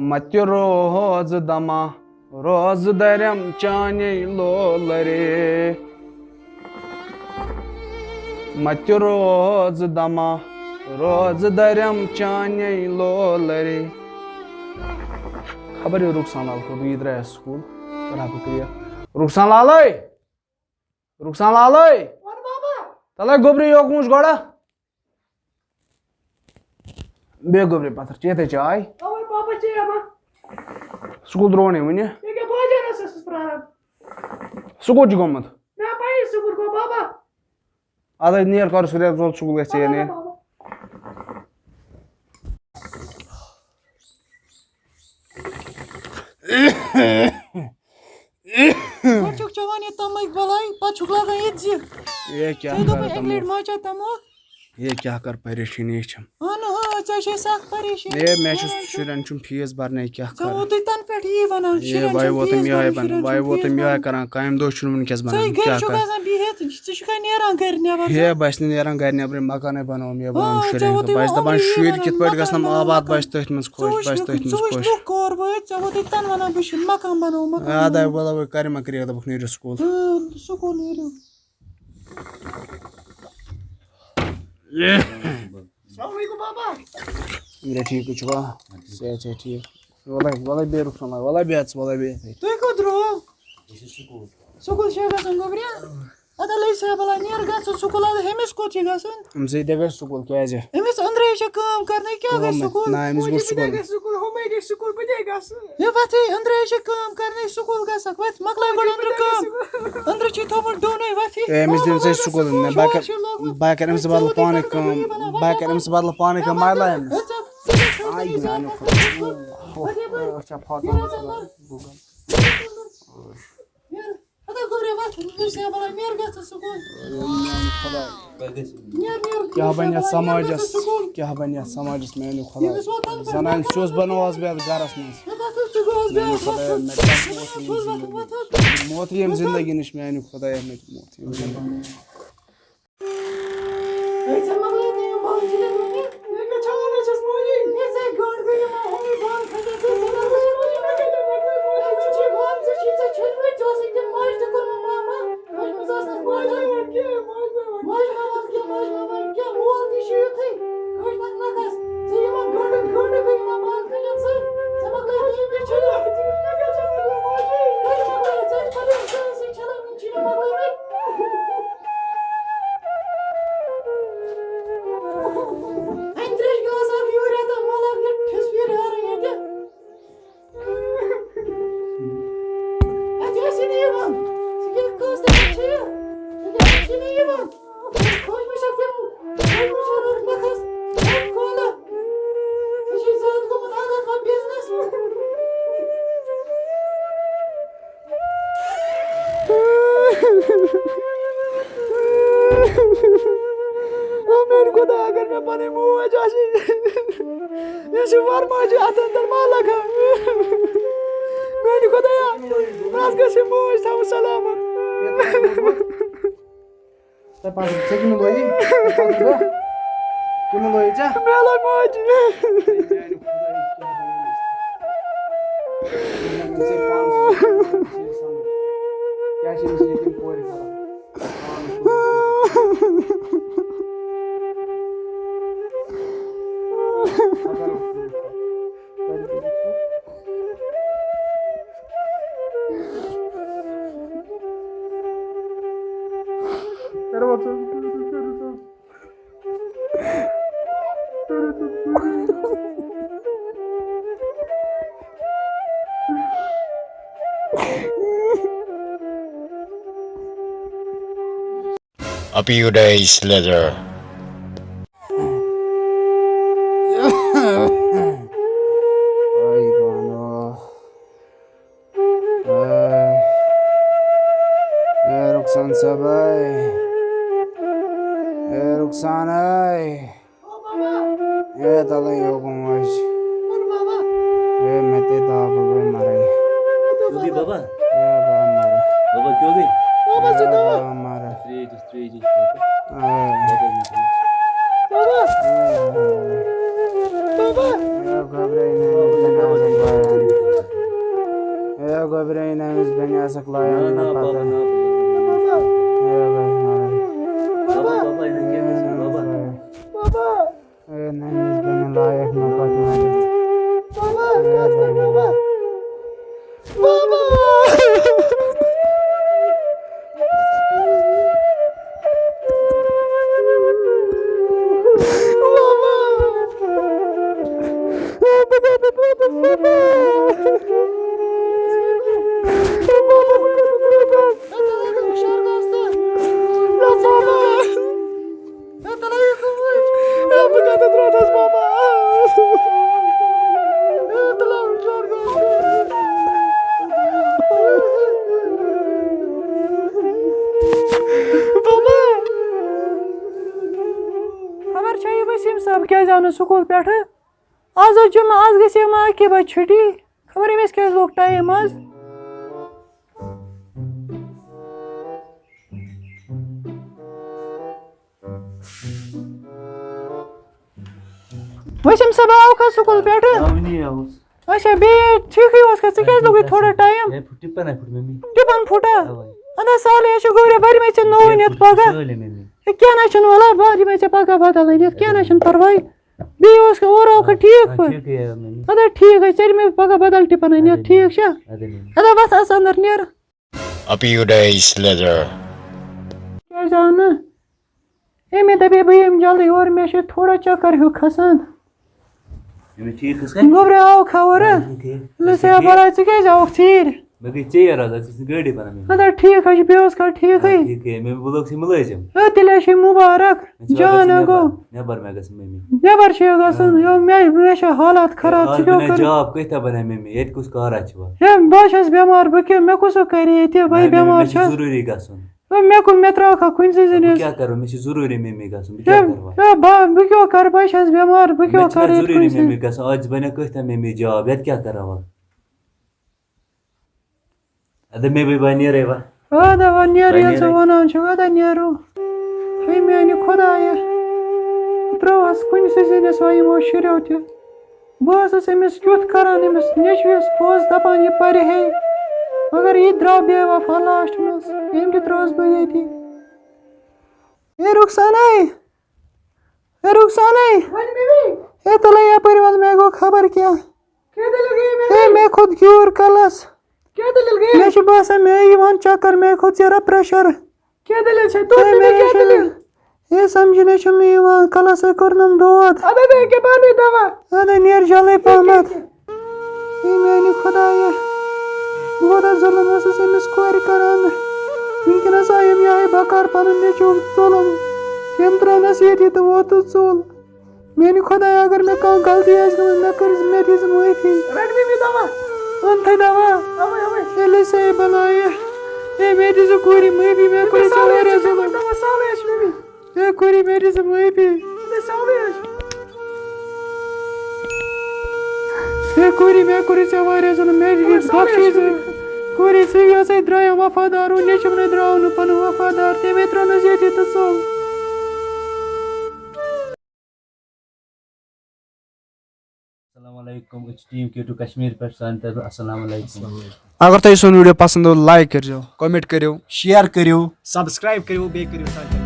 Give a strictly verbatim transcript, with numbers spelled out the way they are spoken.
متہِ روز دما، روز درم چانے لولرے۔ متہِ روز دما، روز درم چانے لولرے۔ خبر یہِ رخسان لال کوٚت یہِ درٛایس سکوٗل۔ کرٕ ہا بہٕ clear۔ رخسان لالے! رخسان لالے! وَن بابا۔ تَلے گوٚبرِ یوکوٗن وٕچھ گۄڈٕ۔ بیٚیہِ گوٚبرِ پَتھر، چیٚیِو تُہۍ چاے؟ اَوَے بابا چیٚیہِ اَما۔ سکوٗل ترٛوو نہٕ وٕنہِ۔ یہِ کیٛاہ باجان ٲسٕس پرٛاران؟ سُہ کوٚت چھُ گوٚمُت؟ مےٚ پَیی سُہ کوٚت گوٚو بابا۔ اَدٕ نیر کَرُس رٮ۪تھ زول سکوٗل گژھِ ژےٚ اَدٕ یعنی۔ بابا۔ گۄڈٕ چھُکھ چٮ۪وان یہِ تمٕکۍ بَلاے، پَتہٕ چھُکھ لاگان ییٚتہِ زِ۔ اے، کیٛاہ ژےٚ دوٚپُے کَرٕ اَکہِ لَٹہِ تِمو؟ ماچا تموکھ۔ اے، کیٛاہ کَرٕ، پریشٲنی چھَم۔ اَہَن، آ، ژےٚ چھے سَخ پریشٲنی۔ اے، مےٚ چھُ شُرٮ۪ن چھُم فیٖس بَرنَے، کیٛاہ ژےٚ کَرٕ؟ ووتُے تَنہٕ پٮ۪ٹھ یی وَنان، اے، شُرٮ۪ن وَے چھُم ووتُم فیٖس یِہوٚے بَرُن، شُرٮ۪ن وَے چھُم ووتُم فیٖس یِہوٚے بَرُن۔ کَران، کامہِ دۄہ چھُنہٕ وٕنکٮ۪س بَنان، ژٕ گَرِ کیٛاہ چھُکھ کَرٕ؟ آسان بِہِتھ، ژٕ چھُکھا نیران گَرِ نٮ۪بَر؟ ہے، بہٕ چھُس نہٕ نیران گَرِ نٮ۪برٕے، مکانَے بَناوُم، یہِ بَناوُم آ، شُرٮ۪ن ژےٚ ووتُے خٲطرٕ۔ بہٕ چھُس وۄنۍ دَپان، عمرٕے شُرۍ وَنان، کِتھ پٲٹھۍ گژھن مکان آباد، بَناوُم۔ بہٕ چھُس تٔتھۍ منٛز خۄش، ژٕ بہٕ چھُس وٕچھ، تٔتھۍ منٛز ژٕ وٕچھ خۄش۔ لُکھ کور وٲتۍ، ژےٚ ووتُے تَنہٕ وَنان، بہٕ چھُس مکان بَناوُم، مکان آ، بَناوُم۔ دَے وَلہٕ وۄنۍ کَرِ ما کرے دَپُکھ نیٖرِو سکوٗل۔ آ، سکوٗل نیٖرِو۔ السلام علیکم بابا۔ میرا ٹھیٖک چھُوا؟ صحت چھا ٹھیٖک؟ وَلَے، وَلَے بیٚہہ رُخسان، وَلَے بیٚہہ ژٕ، وَلَے بیٚہہ۔ تُہۍ کوٚت درٛاو؟ أسۍ چھِ سکوٗل۔ سکوٗل چھا گژھُن گوٚبریا؟ اَدٕ لٔج سا بَلاے، نیر گژھ ژٕ سکوٗل، اَدٕ ہُمِس کوٚت چھِ گژھُن؟ أمۍ سۭتۍ دَپہِ اَسہِ سکوٗل کیٛازِ؟ أمِس أنٛدرَے چھِ کٲم کَرنٕے، کیٛاہ گژھِ کٲم سکوٗل؟ نہ، أمِس موجی، گوٚژھ بہٕ سکوٗل۔ کیٛاہ گژھِ سکوٗل؟ ہُمَے گٔے سکوٗل، بہٕ کیٛاہ گژھٕ؟ ہے وۄتھٕے، أنٛدرَے چھِ کٲم کَرنَے، سکوٗل گژھکھ، وۄتھ، مۄکلاو گۄڈٕ أنٛدرٕ کٲم۔ أنٛدرٕ چھُے تھوٚومُت ڈوٗنٕے، وۄتھٕے۔ ہے، أمِس دِن ژٕ سکوٗل، نہ، بہٕ کَرٕ، بہٕ کَرٕ أمِس بدلہٕ پانَے کٲم، بہٕ کَرٕ أمِس بدلہٕ پانَے کٲم، مَہ لایَن۔ آے میٛانہِ خۄدایہِ۔ أچھ ہا پھاٹان خۄدایہِ۔ ہتا گوٚبرے وَتھ، نیر سا بَلاے، نیر گژھ ژٕ سکوٗل۔ نیر، نیر، کیٛاہ نیر بَنہِ یَتھ سماجَس؟ سکوٗل۔ کیٛاہ بَنہِ یَتھ سماجَس میٛانہِ خۄدایہِ؟ ییٚمِس ووت تَنہٕ پٮ۪ٹھ زَنانہِ سیوٚز بَنووہَس بہٕ یَتھ گَرَس منٛز۔ ہے، وَتھ حظ، ژٕ گوٚو حظ میٛانہِ بیٛاکھ خۄدایہِ، وَتھ۔ مےٚ کیٛاہ موت ییٚمہِ زِندگی نِش میٛانہِ خۄدایہِ، مےٚ کیٛاہ موت ییٚمہِ زِندگی نِش۔ ہے، ژےٚ مۄکلٲے نہٕ یِم بانہٕ چھٔلِتھ وُنہِ؟ ہے، مےٚ چھا وَنان چھَس موجی؟ ہے، ژےٚ گاڈ گٔے یِم آ، ہُمٕے بانہٕ کھٔتۍ اَتھ، ژےٚ ژٕ مۄکلٲے موجی، مےٚ کَتہِ مۄکلٲے موجی؟ ہے، ژےٚ چھُے بانہٕ، ژےٚ چھُے، ژےٚ چھٔلمٕتۍ، ژےٚ اوسُے تِم ماجہِ تہِ کوٚرمُت ماما۔ ماجہِ منٛز آسہٕ نہٕ ماجہِ ہاوان کینٛہہ، ماجہِ ہاوان کینٛہہ، ماجہِ ہاوان کینٛہہ، مول تہِ چھُ یُتھُے، کٲشِر نَکھَس، ژےٚ یِمَن گنٛڈٕ، گنٛڈٕ گٔے یِمَن بانہٕ کھٔتۍ اَتھ سۭتۍ، ژےٚ مۄکلٲے نہٕ یِم مےٚ چھٔلِتھ؟ مےٚ کَتہِ مۄکلٲے، ژےٚ چھٔلِتھ، ژےٚ ٲسٕے چھَلان، وٕنہِ چھِ مےٚ مۄکلٲے وۄنۍ۔ اَمہِ ترٛیشہِ گِلاس اکھ یوٗرۍ رٮ۪تہٕ مۄلہٕ اکھ یہِ ٹھِس ویٖرۍ ہیوٚرُے ییٚتہِ۔ اَتہِ ٲسی نہٕ یِوان۔ ژٕ کیٛاہ کٲنٛسہِ تہِ چھِ یہِ؟ ژٕ کیٛاہ چھِ نہٕ یِوان؟ خۄش مےٚ چھَکھ تِم، خۄش مےٚ چھَکھ رَٹھ مَکھَس، رَٹھ کولہٕ۔ ژےٚ چھُے زیادٕ گوٚمُت عادت وۄنۍ بیٚہنَس۔ او میٛانہِ خۄدایا، اگر مےٚ پنٕنۍ موج آسہِ ہے، یہِ چھِ ورماجہِ اَتھ اندر ما لگان۔ میٛانہِ خۄدایا، اَتھ گژھِ یہِ موج تھاوُن سلامت۔ ژےٚ پَتہٕ، ژےٚ کٔمۍ لوگی؟ ژےٚ پَتہٕ کیٛاہ؟ کٔمۍ لوگی ژےٚ؟ مےٚ لوگ ماجہِ۔ کیٛاہ چھِ أمِس ییٚتہِ یِم کورِ کران؟ A few days later. اے، اے رخسان صٲب، اے۔ اے رخسان، اے۔ اے تلے یوکُن وٕچھ۔ اے مےٚ تے داغ، بہٕ مَرَے۔ کیٛاہ گٔے بابا؟ اے بہٕ مَرَے۔ بابا کیٛاہ گٔے؟ اے بہٕ مَرَے۔ ترٛیش دِس، ترٛیش دِس بابا۔ اے۔ بابا۔ اے۔ بابا۔ اے گھبرے نہٕ، بابا، مےٚ چھُنہٕ بابا۔ آسان بَرُن۔ خبرے نہٕ أمِس بیٚنہِ آسَکھ لایق نہ، نہ نہ، پَتہ۔ بابا، نہ۔ اے بابا، نہ۔ بابا، بابا، یہِ نہٕ کینٛہہ گژھِ، بابا۔ بابا۔ اے نہٕ أمِس بیٚنہِ لایق نہ پَتہٕ نہ۔ بابا، اے بابا۔ بابا۔ خبر چھا یہِ وسیٖم صٲب کیٛازِ آو نہٕ سکوٗل پٮ۪ٹھٕ؟ آز اوس جمعہ، آز گژھِ ہے وۄنۍ اَکہِ بجہِ چھُٹی۔ خبر أمِس کیٛازِ لوٚگ ٹایم آز؟ وسیٖم صٲب آوکھا سکوٗل پٮ۪ٹھٕ؟ آ، وٕنی آوُس۔ اچھا، بیٚیہِ ٹھیٖکٕے اوس کھا؟ ژٕ کیٛازِ لوٚگُے تھوڑا ٹایم؟ ہے، پھُٹ ٹِپَن ہا پھُٹ مٔمی۔ ٹِپَن پھُٹا؟ اَوَے۔ اَدا سہلٕے، اَسہِ چھُ گوٚبرِ بٔرمٕتۍ ژےٚ نوٚوُے ہے، نِتھ پھُٹ پَگاہ۔ سٲلِم مٔمی۔ ہے، کینٛہہ نہ چھُنہٕ، وَلہٕ بہٕ دِمَے ژےٚ پَگاہ بدل أنِتھ، کینٛہہ نہ چھُنہٕ پَرواے۔ بیٚیہِ اوس کھا اورٕ آوکھا آ، ٹھیٖک آ، پٲٹھۍ؟ ٹھیٖکٕے آو مٔمی۔ اَدا ٹھیٖک حظ، ژےٚ دِمَے بہٕ پَگاہ بدل ٹِپَن أنِتھ، اَدٕ ٹھیٖک چھا؟ اَدٕ مٔمی۔ اَدا وَتھ آس اَندَر نیر۔ A few days later. کیٛازِ آو نہٕ؟ ہے، مےٚ دَپے بہٕ یِمہٕ جلدی یور، مےٚ چھُ تھوڑا چَکَر ہیوٗ کھَسان۔ أمِس ٹھیٖک حظ کَتہِ؟ گوٚبرا آو خبر۔ آ، ٹھیٖک۔ لٔژ ہے بَلاے، ژٕ کیٛازِ آوُکھ ژیٖرۍ؟ مےٚ گٔے ژیر آز، اَتھ ٲس نہٕ گٲڑی بَنان مےٚ۔ اَدٕ ٹھیٖک حظ چھُ، بیٚیہِ اوس کانٛہہ ٹھیٖکٕے؟ آ، ٹھیٖکٕے، مےٚ، بہٕ لوٚگسٕے مُلٲزِم۔ ہے، تیٚلہِ حظ چھُے مُبارک، مےٚ چھُ جان گژھُن ہا گوٚو۔ نٮ۪بر، نٮ۪بر مےٚ گژھُن مٔمی۔ نٮ۪بر چھُے گژھُن، آ۔ یو، مےٚ، مےٚ چھےٚ حالات خراب، آز ژٕ کیٛاہ بَنایہِ کَرٕ؟ جاب، کۭتیٛاہ بَنایہِ مےٚ مےٚ؟ ییٚتہِ کُس کارا چھُ وۄنۍ؟ ہے، بہٕ حظ چھَس بٮ۪مار، بہٕ کیٛاہ، مےٚ کُس ہیوٗ کَرِ ییٚتہِ؟ بہٕ نہ، مےٚ، بٮ۪مار مےٚ چھُ چھَس۔ ضروٗری گژھُن۔ ہے، مےٚ کُن، مےٚ ترٛاوکھا کُنہِ سۭتۍ ہے، بہٕ زٔنِس؟ کیٛاہ کَرٕ؟ مےٚ چھُ ضروٗری مٔمی گژھُن، بہٕ ہے، کیٛاہ کَرٕ وۄنۍ؟ ہے، بہٕ، بہٕ کیٛاہ کَرٕ؟ بہٕ چھَس بٮ۪مار، بہٕ کیٛاہ مےٚ چھُنہ کَرٕ ییٚتہِ ضروٗری کُنہِ سۭتۍ؟ مٔمی گژھُن، آز بَنہِ کۭتیٛاہ مٔمی جاب، ییٚتہِ کیٛاہ کَرٕ وۄنۍ؟ اَدٕ مےٚ بیٚیہِ بَنہِ نیرَے وۄنۍ۔ اَدٕ وۄنۍ نیرٕ، بَنہِ ییٚلہِ ژٕ نیرَے۔ وَنان چھُکھ، اَدٕ نیرو۔ ہے میٛانہِ خۄدایہ، بہٕ ترٛاوہَس کُنہِ سۭتۍ زٔنِس وۄنۍ یِمو شُریو تہِ۔ بہٕ ٲسٕس أمِس کیُتھ کَران، أمِس نیٚچوِس، بہٕ اوسُس دَپان یہِ پَرِ ہے، مگر یہِ تہِ درٛاو بے وفا لاسٹ منٛز، أمۍ تہِ ترٛٲوٕس بہٕ ییٚتی۔ ہے رُخسانے، ہے رُخسانے، ؤنۍ مےٚ۔ ہے تَلَے یَپٲرۍ وَل، مےٚ گوٚو خبر کیٛاہ۔ کیٛاہ دٔلیٖل گٔیے مےٚ؟ ہے، مےٚ کھوٚت گیوٗر کَلَس۔ کیٛاہ دٔلیٖل گٔیے؟ مےٚ چھُ باسان مےٚ یِوان چَکَر، مےٚ کھوٚت ژیرٕ پرٛٮ۪شَر۔ کیٛاہ دٔلیٖل چھےٚ؟ توتہِ ہے، مےٚ مےٚ کیٛاہ چھُنہٕ، دٔلیٖل؟ ہے، سَمجھنَے چھُم نہٕ یِوان، کَلَس ہے کوٚرنَم دود۔ اَدٕ، اَدٕ، ییٚکیٛاہ بَنٕے دَوا۔ اَدٕ، نیر جلدی پَہمَتھ۔ ییٚکیٛاہ، ییٚکیٛاہ۔ ہے، میٛانہِ خۄدایہِ، بہٕ کوٗتاہ ظُلُم اوسُس أمِس کورِ کَران۔ وٕنکٮ۪نَس آیَم یِہوٚے بَکار پَنُن نیٚچوٗ ژوٚلُم۔ تٔمۍ ترٛٲونَس ییٚتی تہٕ ووتُس ژوٚل۔ میٛانہِ خۄدایہِ، اگر مےٚ کانٛہہ غلطی آسہِ گٔمٕژ، مےٚ کٔرِو، مےٚ دِیِو معٲفی۔ رَٹ مےٚ مےٚ دَوا۔ اوٚن تھَے دَوا۔ اَوَے، اَوَے۔ ییٚلہِ سا یہِ بَلاے۔ ہے، مےٚ دِیِو گوٗری معٲفی، مےٚ کوٚر ژےٚ واریاہ ظُلُم۔ دَوا سہلٕے چھُ مےٚ۔ ہے، کوٗری، مےٚ دِیِو معٲفی۔ ہے، سہلٕے چھُ۔ ہے، کوٗری، مےٚ کوٚر ژےٚ واریاہ ظُلُم، مےٚ دِیِو بخشی۔ کوٗری، ژٕ یۄس اَسہِ درٛایَم وفادار، وۄنۍ نیٚچوٗ نَے درٛاو نہٕ پَنُن وفادار، تٔمۍ ترٛٲونَس ییٚتی تہٕ ژوٚل۔ السلام علیکم، أسۍ چھِ ٹیٖم کے ٹو کشمیر پٮ۪ٹھ، سانہِ طرفہٕ السلام علیکم۔ اگر تۄہہِ سون ویڈیو پسند آو، لایک کٔرزیو، کمنٹ کٔرِو، شیئر کٔرِو، سبسکرائب کٔرِو، بیٚیہِ کٔرِو سانہِ